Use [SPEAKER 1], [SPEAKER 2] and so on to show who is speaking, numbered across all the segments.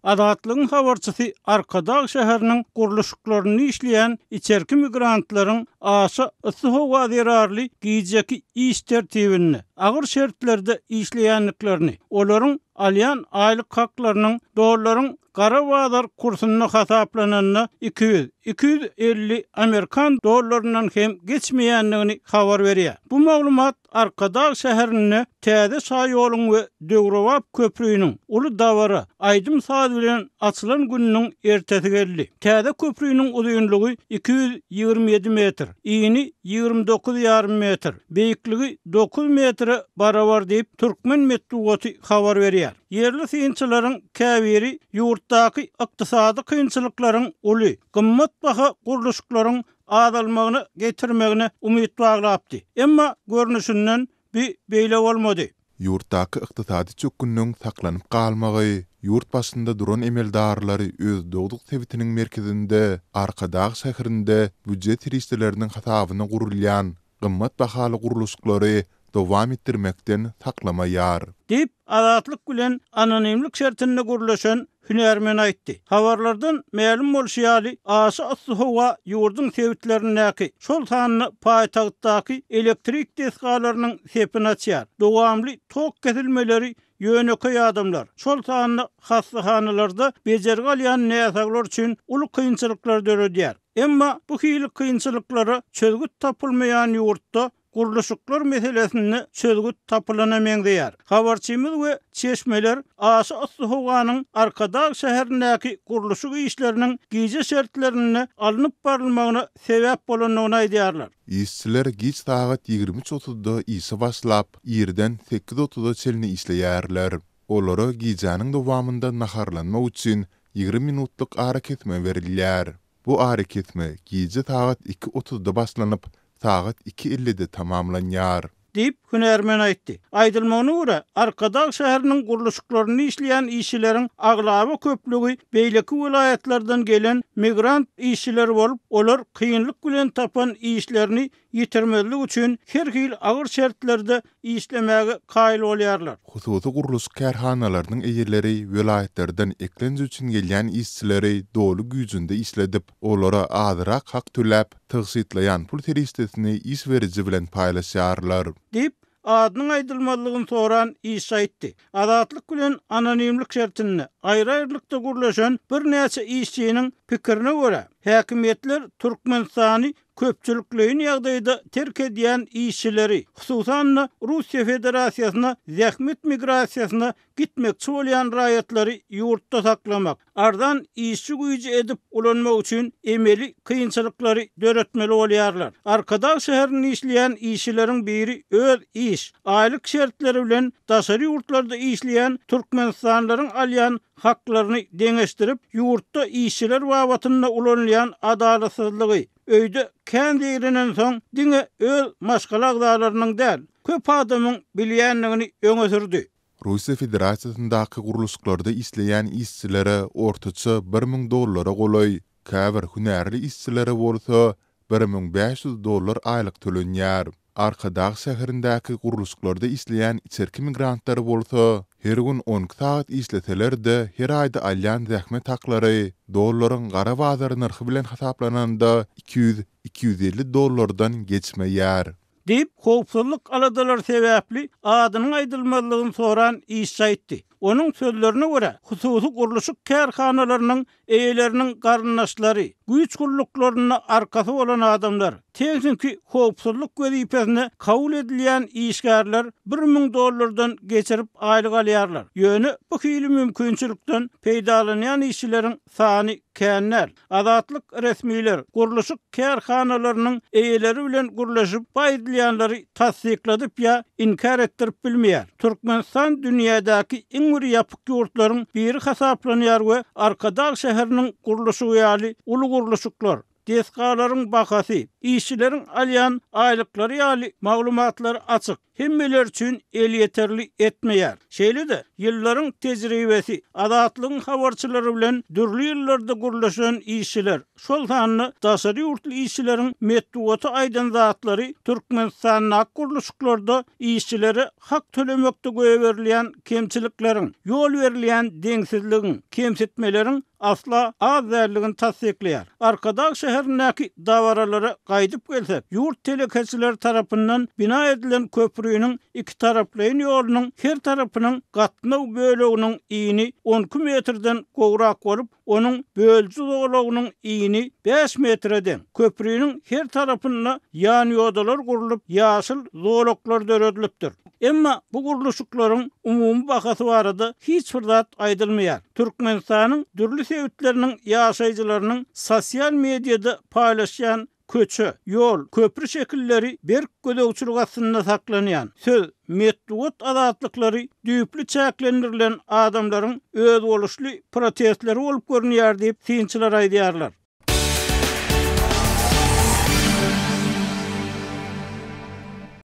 [SPEAKER 1] Azatlygyň habarçysy Arkadag şäheriniň gurluşyklarynda işleýän içerki migrantlaryň aşa yssy howa zerarly gijeki iş tertibinde, agyr şertlerde işleýändiklerini, olaryň alýan aýlyk haklarynyň dollaryň gara bazar kursunda hasaplananda 200, 250 amerikan dollaryndan hem geçmeýändigini habar berýär. Bu maglumat Arkadag şäherinde täze şaýoluň we döwrebap köprüniň uly dabara, aýdym-saz bilen açylan gününiň ertesi geldi. Täze köprüniň uzynlygy 227 metr, ini 29 ýarym metr, beýikligi 9 metre barabar diýip, türkmen metbugaty habar berýär. Ýerli synçylaryň käbiri ýurtdaky ykdysady kynçylyklaryň uly, gymmatbaha gurluşyklaryň azalmagyna getirmegine umyt baglapdy. Emma, görnüşinden, bu beýle bolmady.
[SPEAKER 2] Ýurtdaky ykdysady çökgünligiň saklanyp galmagy ýurt başynda duran emeldarlary öz dogduk sebitiniň merkezinde, Arkadag şäherinde býujet serişdeleriniň hasabyna gurulýan gymmat bahaly gurluşyklary dowam etdirmekden saklamaýar.
[SPEAKER 1] Diýip, Azatlyk bilen anonimlik şertinde gürleşen hünärmen aýtdy. Habarlardan mälim bolşy ýaly, aşa yssy howa ýurduň sebitlerindäki, şol sanda paýtagtdaky elektrik desgalarynyň sepini açýar. Dowamly tok kesilmeleri ýönekeý adamlar, şol sanda hassahanalarda bejergi alýan näsaglar üçin uly kynçylyklary döredýär. Emma bu hili kynçylyklara çözgüt tapylmaýan ýurtda gurluşyklar meselesinde çözgüt tapylana meňzeýär. Habarçymyz we çeşmeler aşa yssy howanyň Arkadag şäherindäki gurluşyk işleriniň gije şertlerinde alnyp barylmagyna sebäp bolandygyny aýdýarlar.
[SPEAKER 2] Işçiler giç sagat 23 otuzda işe başlap, irden sekiz otuza çenli işleýärler. Olara gijäniň dowamynda naharlanmak üçin 20 minutlyk arakesme berilýär. Bu arakesme gije sagat iki otuzda başlanyp, sagat iki ellide tamamlanýar.
[SPEAKER 1] Diýip, hünärmen aýtdy. Aýdylmagyna görä, Arkadag şäheriniň gurluşyklarynda işleýän işçileriň aglaba köplügi beýleki welaýatlardan gelen migrant işçiler bolup, olar kynlyk bilen tapan işlerini ýitirmezlik üçin her hili agyr şertlerde işlemäge kaýyl bolýarlar.
[SPEAKER 2] Hususy gurluşyk kärhanalarynyň eýeleri welaýatlardan eklenç üçin gelýän işçileri doly güýjünde işledip, olara azrak hak töläp, tygşytlaýan pul serişdesini iş beriji bilen paýlaşýarlar.
[SPEAKER 1] Diýip, adynyň aýdylmazlygyny soran işçi aýtdy. Azatlyk bilen anonimlik şertinde aýry-aýrylykda gürleşen birnäçe işçiniň pikirine görä, häkimiýetler Türkmenistany köpçülikleýin ýagdaýda terk edýän işçileri, hususan-da, Russiýa Federasiýasyna zähmet migrasiýasyna gitmekçi bolýan raýatlary ýurtda saklamak, arzan işçi güýji edip ulanmak üçin emeli kynçylyklary döretmeli bolýarlar. Arkadag şäherinde işleýän işçileriň biri öz iş, aýlyk şertleri bilen daşary ýurtlarda işleýän türkmenistanlylaryň alýan haklaryny deňeşdirip, ýurtda işçiler babatynda ulanylýan adalatsyzlygy, öýde kän zeýrenensoň diňe öz maşgala agzalarynyň däl, köp adamyň bilýändigini öňe sürdi.
[SPEAKER 2] Russiýa Federasiýasyndaky gurluşyklarda işleýän işçilere ortaça 1000 dollara golaý, käbir hünärli işçilere bolsa 1500 dollar aýlyk tölenýär. Arkadag şäherindäki gurluşyklarda işleýän içerki migrantlar bolsa, her gün 12 sagat işleseler-de, her aýda alýan zähmet haklary dollaryň gara bazar nyrhy bilen hasaplananda 200, 250 dollardan geçmeýär.
[SPEAKER 1] Diýip, howpsuzlyk aladalary sebäpli adynyň aýdylmazlygyny soran işçi aýtdy. Onuň sözlerine görä, hususy gurluşyk kärhanalarynyň eýeleriniň garyndaşlary, güýç gulluklarynda arkasy bolan adamlar, tehniki howpsuzlyk wezipesine kabul edilýän işgärler 1000 dollardan geçirip aýlyk alýarlar. Ýöne bu hili mümkinçilikden peýdalanýan işçileriň sany kän däl. Azatlyk resmiler, gurluşyk kärhanalarynyň eýeleri bilen gürleşip, bu aýdylýanlary tassykladyp ýa inkär etdirip bilmeýär. Türkmenistan dünýädäki iň bir ýapyk ýurtlaryň biri hasaplanýar we Arkadag şäheriniň gurluşygy ýaly uly gurluşyklar, desgalaryň bahasy, Işçileriň alýan aýlyklary ýaly maglumatlary açyk, hemmeler üçin elýeterli etmeýär. Şeýle-de, ýyllaryň tejribesi, Azatlygyň habarçylary bilen dürli ýyllarda gürleşen işçiler, şol sanda daşary ýurtly işçileriň metbugata aýdan zatlary Türkmenistandaky gurluşyklarda işçilere hak tölemekde goýberilýän kemçilikleriň, ýol berilýän deňsizligiň, kemsitmeleriň asla az däldigini tassyklaýar. Arkadag şäherindäki dabaralara gaýdyp gelsek, ýurt telekeçileri tarapyndan bina edilen köprüniň ikitaraplaýyn ýolunyň her tarapynyň gatnaw böleginiň ini 12 metrden gowrak bolup, onuň bölüji zolagynyň ini bäş metre deň. Köprüniň her tarapynda ýanýodalar gurlup, ýaşyl zolaklar döredilipdir. Emma bu gurluşyklaryň umumy bahasy barada hiç bir zat aýdylmaýar. Türkmenistanyň dürli sebitleriniň ýaşaýjylarynyň sosial mediada paýlaşýan köçe, ýol, köpri şekilleri berk gözegçilik astynda saklanýan, söz, metbugat azatlyklary düýpli çäklendirilen adamlaryň özboluşly protestleri bolup görünýär diýip, synçylar aýdýarlar.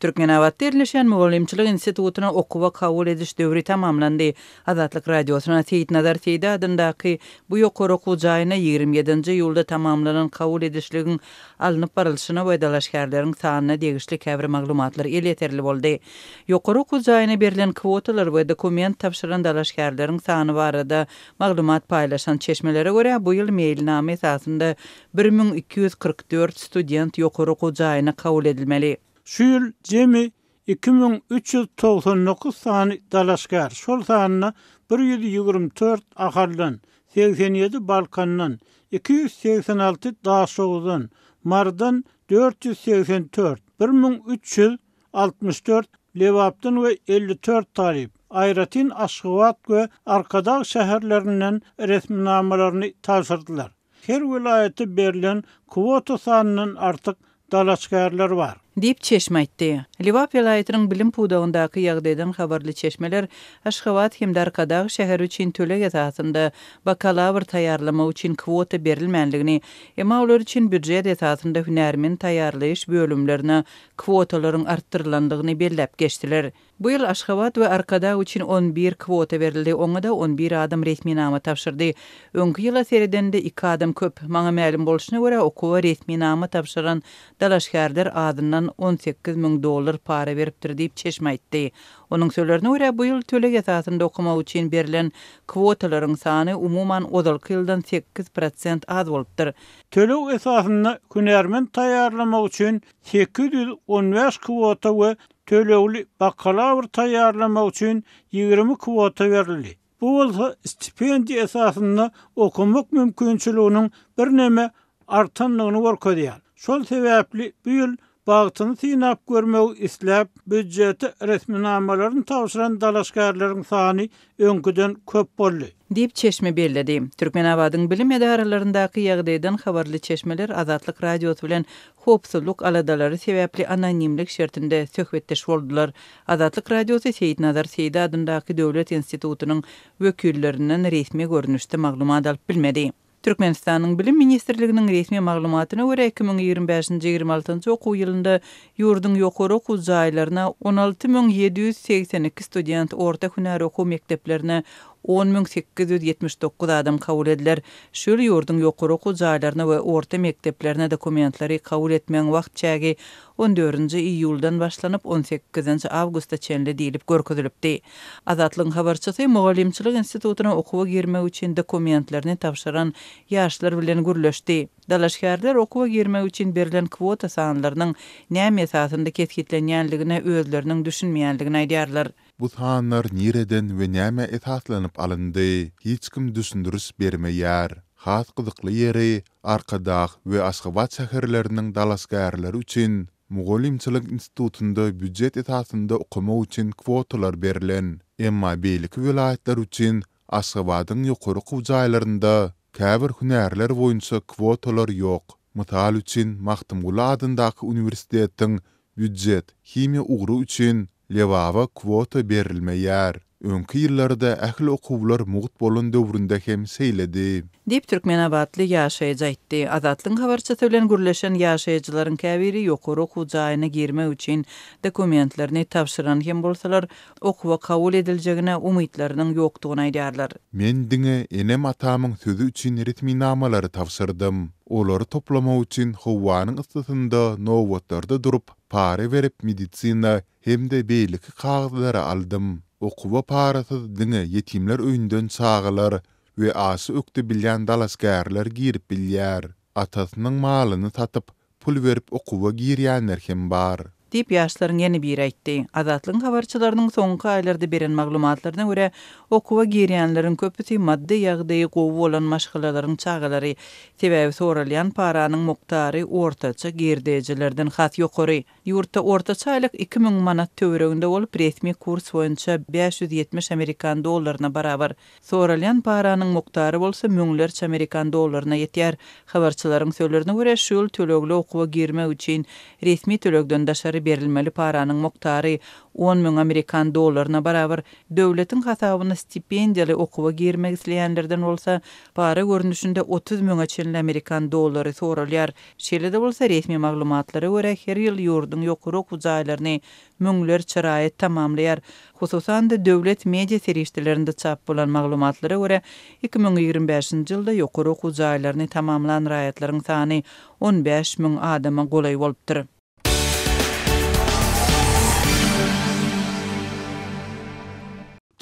[SPEAKER 3] Türkmenabatda ýerleşýän Mugallymçylyk institutyna okuwa kabul ediş döwri tamamlandy. Azatlyk Radiosyna Seýitnazar Seýdi adyndaky bu ýokary okuw jaýyna 27-nji iýulda tamamlanan kabul edişligiň alnyp barylşyna we dalaşgärleriň sanyna degişli käbir maglumatlar elýeterli boldy. Ýokary okuw jaýyna berlen kwotalar we dokument tabşyran dalaşgärleriň sany barada Maglumat paýlaşan çeşmelere görä, bu ýyl meýilnama esasynda 1244 student ýokary okuw jaýyna kabul edilmeli.
[SPEAKER 1] Şu ýyl jemi 2399 sany dalaşgär, şol sanda 124 Ahaldan, 87 Balkandan, 286 Daşoguzdan, Marydan 484, 1300 64 Lebapdan we 54 talyp, aýratyn Aşgabat we Arkadag şäherlerinden resminamalaryny tabşyrdylar. Her welaýata berlen kwota sanyndan artyk dalaşgärler bar.
[SPEAKER 3] Diýip, çeşme aýtdy. Lebap welaýatynyň bilim pudagyndaky ýagdaýdan habarly çeşmeler Aşgabat hem-de Arkadag şäheri üçin töleg esasynda bakalawr taýýarlamak üçin kwota berilmändigini, emma olar üçin býujet esasynda hünärmen taýýarlaýyş bölümlerine kwotalaryň artdyrylandygyny belläp geçdiler. Bu ýyl Aşgabat we Arkadag üçin on bir kwota berildi, oňa-da on bir adam resminama tabşyrdy. Öňki ýyla seredende iki adam köp. Maňa mälim bolşuna görä, okuwa resminama tabşyran dalaşgärler azyndan 18 müň dollar para beripdir diýip, çeşme aýtdy. Onuň sözlerine görä, bu ýyl töleg esasynda okamak üçin berlen kwotalaryň sany umuman ozalky ýyldan 8 prosent az bolupdyr.
[SPEAKER 1] Töleg esasynda hünärmen taýýarlamak üçin 815 kwota we tölegli bakalawr taýýarlamak üçin 20 kwota berildi. Bu bolsa stipendiýa esasynda okamak mümkinçiliginiň birneme artandygyny görkezýär. Şol sebäpli bu ýyl bagtyny synap görmegi isläp, býujete resminamalaryny tabşyran dalaşgärleriň sany öňküden köp boldy.
[SPEAKER 3] Diýip, çeşme belledi. Türkmenabadyň bilim edaralaryndaky ýagdaýdan habarly çeşmeler Azatlyk Radiosy bilen howpsuzlyk aladalary sebäpli anonimlik şertinde söhbetdeş boldular. Azatlyk Radiosy Seýitnazar Seýdi adyndaky döwlet institutynyň wekillerinden resmi görnüşde maglumat alyp bilmedi. Türkmenistanyň Bilim ministrliginiň resmi maglumatyna görä, 2025-nji, 26-njy okuw ýylynda ýurduň ýokary okuw jaýlaryna 16 782 student, orta hünär okuw mekdeplerine 10 879 adam kabul ediler. Şu ýyl ýurduň ýokary okuw jaýlaryna we orta mekdeplerine dokumentleri kabul etmegiň wagt çägi 14-nji iýuldan başlanyp, 18-nji awgusta çenli diýlip görkezilipdi. Azatlygyň habarçysy Mugallymçylyk institutyna okuwa girmek üçin dokumentlerini tabşyran ýaşlar bilen gürleşdi. Dalaşgärler okuwa girmek üçin berlen kwota sanlarynyň näme esasynda kesgitlenýänligine özleriniň düşünmeýänligini aýdýarlar.
[SPEAKER 2] Bu sanlar nireden we nämä esaslanyp alyndy? Hiç kim düşündiriş bermeýär. Has gyzykly ýeri, Arkadag we Aşgabat şäherleriniň dalaşgärleri üçin Mugallymçylyk institutynda býujet esasynda okamak üçin kwotalar berlen. Emma beýleki welaýatlar üçin Aşgabadyň ýokary okuw jaýlarynda käbir hünärler boýunça kwotalar ýok. Mysal üçin, Magtymguly adyndaky uniwersitetiň býujet, himiýa ugry üçin Lebaba kwota berilmeýär. Öňki ýyllarda ähli okuwlar mugt bolan döwründe hem şeýledi.
[SPEAKER 3] Diýip, türkmenabatly ýaşaýjy aýtdy. Azatlygyň habarçysy bilen gürleşen ýaşaýjylaryň käbiri ýokary okuw jaýyna girmek üçin dokumentlerini tabşyran hem bolsalar, okuwa kabul ediljegine umytlarynyň ýokdugyny aýdýarlar.
[SPEAKER 2] Men diňe enem-atamyň sözi üçin resminamalary tabşyrdym. Olary toplamak üçin howanyň yssysynda nobatlarda durup, para berip medisina hem-de beýleki kagyzlary aldym. Okuwa parasyz diňe ýetimler öýünden çagalar we aşa ökde bilýän dalaşgärler girip bilýär. Atasynyň malyny satyp, pul berip okuwa girýänler hem bar.
[SPEAKER 3] Diýip, ýaşlaryň ýene biri aýtdy. Azatlygyň habarçylarynyň soňky aýlarda beren maglumatlaryna görä, okuwa girýänleriň köpüsi maddy ýagdaýy gowy bolan maşgalalaryň çagalary. Sebäbi soralýan paranyň mukdary ortaça girdejilerden has ýokary. Ýurtda ortaça aýlyk 2000 manat töwereginde bolup, resmi kurs boýunça 570 amerikan dollaryna barabar. Soralýan paranyň mukdary bolsa müňlerçe amerikan dollaryna ýetýär. Habarçylaryň sözlerine görä, şu ýyl tölegli okuwa girmek üçin resmi tölegden daşary berilmeli paranyň mukdary 10 müň amerikan dollaryna barabar. Döwletiň hasabyna stipendiýaly okuwa girmek isleýänlerden bolsa para görnüşinde 30 müňe çenli amerikan dollary soralýar. Şeýle-de bolsa, resmi maglumatlara görä, her ýyl ýurduň ýokary okuw jaýlaryny müňlerçe raýat tamamlaýar. Hususan-da, döwlet media serişdelerinde çap bolan maglumatlara görä, 2025-nji ýylda ýokary okuw jaýlaryny tamamlan raýatlaryň sany 15 müň adama golaý bolupdyr.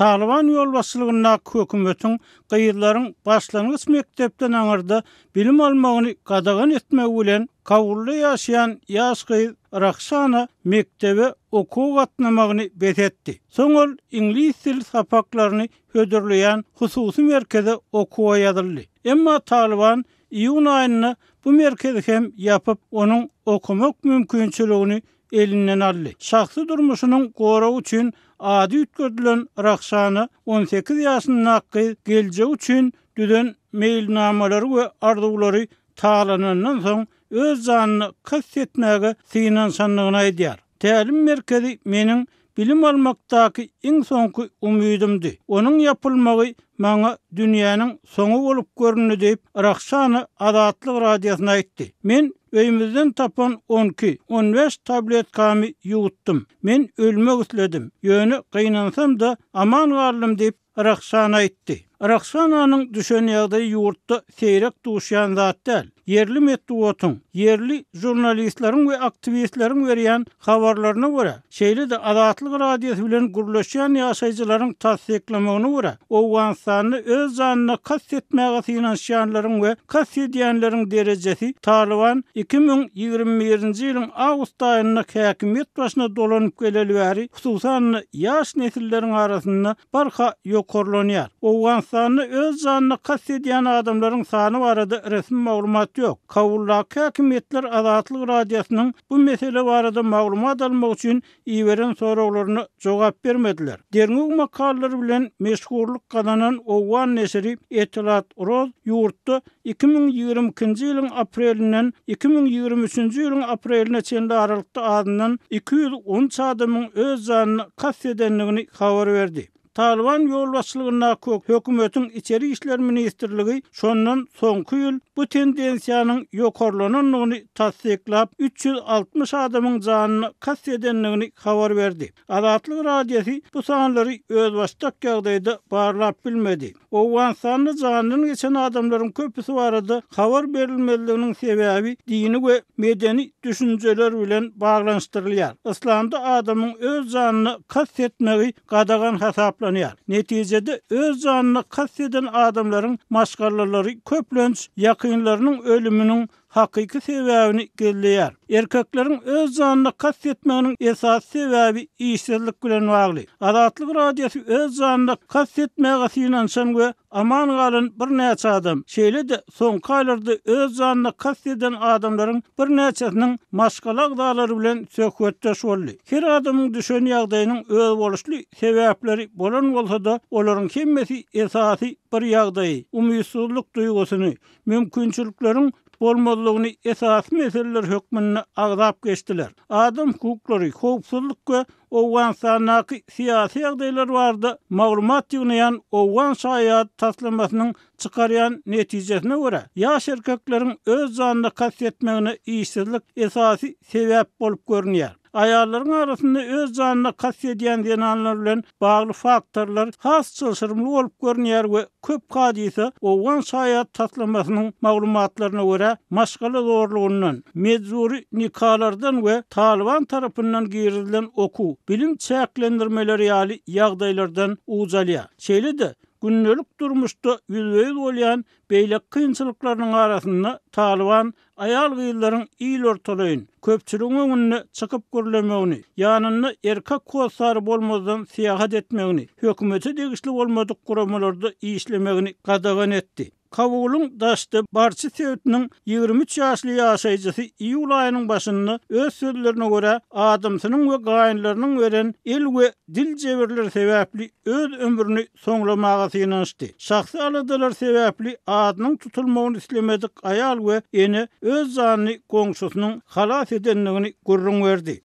[SPEAKER 1] Talyban ýolbaşçylygyndaky hökümetiň gyzlaryň başlangyç mekdepden aňyrda bilim almagyny gadagan etmegi bilen, Kabulda ýaşaýan ýaş gyz Rahşana mekdebe okuwa gatnamagyny bes etdi. Soň ol iňlis dili sapaklaryny hödürleýän hususy merkeze okuwa ýazyldy. Emma Talyban iýun aýynda bu merkezi hem ýapyp, onuň okamak mümkinçiligini elinden aldy. Şahsy durmuşynyň goragy üçin ady üýtgedilen Rahşana 18 ýaşyndaky gyz geljegi üçin düzen meýilnamalary we arzuwlary talanandan soň öz janyna kast etmäge synanyşandygyny aýdýar. Tälim merkezi meniň bilim almakdaky iň soňky umydymdy. Onuň ýapylmagy maňa dünýäniň soňy bolup göründi diýip, Rahşana Azatlyk Radiosyna aýtdy. Men öýümizden tapan on iki, on bäş tabletkamy ýuwutdym. Men ölmek isledim. Ýöne gynansam-da, aman galdym diýip, Rahşana aýtdy. Rahşananyň düşen ýagdaýy ýurtda seýrek duşýan zat däl. Ýerli metbugatyň, ýerli žurnalistleriň we aktiwistleriň berýän habarlaryna görä, şeýle-de Azatlyk Radiosy bilen gürleşýän ýaşaýjylaryň tassyklamagyna görä, Owganystanda öz janyna kast etmäge synanyşýanlaryň we kast edýänleriň derejesi Talyban 2021-nji ýylyň awgust aýynda häkimiýet başyna dolanyp geleli bäri, hususan-da ýaş nesilleriň arasynda barha ýokarlanýar. Owganystanda öz janyna kast edýän adamlaryň sany barada resmi maglumat ýok. Kabuldaky häkimiýetler Azatlyk Radiosynyň bu mesele barada maglumat almak üçin iberen soraglaryna jogap bermediler. Derňew makalalary bilen meşhurlyk gazanan owgan neşiri Etilat Roz ýurtda 2022-nji ýylyň aprelinden 2023-nji ýylyň apreline çenli aralykda azyndan 213 adamyň öz janyna kast edendigini habar berdi. Talyban ýolbaşçylygyndaky hökümetiň Içeri işler ministrligi şondan soňky ýyl bu tendensiýanyň ýokarlanandygyny tassyklap, 360 adamyň janyna kast edendigini habar berdi. Azatlyk Radiosy bu sanlary özbaşdak ýagdaýda barlap bilmedi. Owganystanda janyndan geçen adamlaryň köpüsi barada habar berilmezliginiň sebäbi dini we medeni düşünjeler bilen baglanyşdyrylýar. Yslamda adamyň öz janyna kast etmegi gadagan hasaplanýar. Netijede öz janyna kast eden adamlaryň maşgalalary köplenç ýakynlarynyň ölüminiň hakyky sebäbini gizleýär. Erkekleriň öz janyna kast etmeginiň esasy sebäbi işsizlik bilen bagly. Azatlyk Radiosy öz janyna kast etmäge synanyşan we aman galan birnäçe adam, şeýle-de soňky aýlarda öz janyna kast eden adamlaryň birnäçesiniň maşgala agzalary bilen söhbetdeş boldy. Her adamyň düşen ýagdaýynyň özboluşly sebäpleri bolan bolsa-da, olaryň hemmesi esasy bir ýagdaýy, umytsyzlyk duýgusyny, mümkinçilikleriň. bolmazlygyny esasy meseleler hökmünde agzap geçdiler. Adam hukuklary, howpsuzlyk we Owganystandaky syýasy ýagdaýlar barada maglumat ýygnaýan Owgan şaýady taslamasynyň çykarýan netijesine görä, ýaş erkekleriň öz janyna kast etmegine işsizlik esasy sebäp bolup görünýär. Aýallaryň arasynda öz janyna kast edýän zenanlar bilen bagly faktorlar has çylşyrymly bolup görünýär we köp hadysa Owgan şaýat taslamasynyň maglumatlaryna görä, maşgala zorlugyndan, mejbury nikalardan we Talyban tarapyndan girizilen okuw, bilim çäklendirmeleri ýaly ýagdaýlardan uç alýar. Şeýle-de, gündelik durmuşda ýüzbe-ýüz bolýan beýleki kynçylyklarynyň arasynda Talyban Aýal-gyzlaryň il ortalaýyn, köpçüligiň öňünde çykyp gürlemegini, ýanynda erkek hossary bolmazdan syýahat etmegini, hökümete degişli bolmadyk guramalarda işlemegini gadagan etdi. Kabulyň Daşdy Barçy sebitiniň 23 ýaşly ýaşaýjysy iýul aýynyň başynda öz sözlerine görä, adamsynyň we gaýynlarynyň beren el we dil jebirleri sebäpli öz ömrüni soňlamaga synanyşdy. Şahsy aladalar sebäpli adynyň tutulmagyny islemedik aýal we ene öz janyny goňşusynyň halas edendigini gürrüň berdi.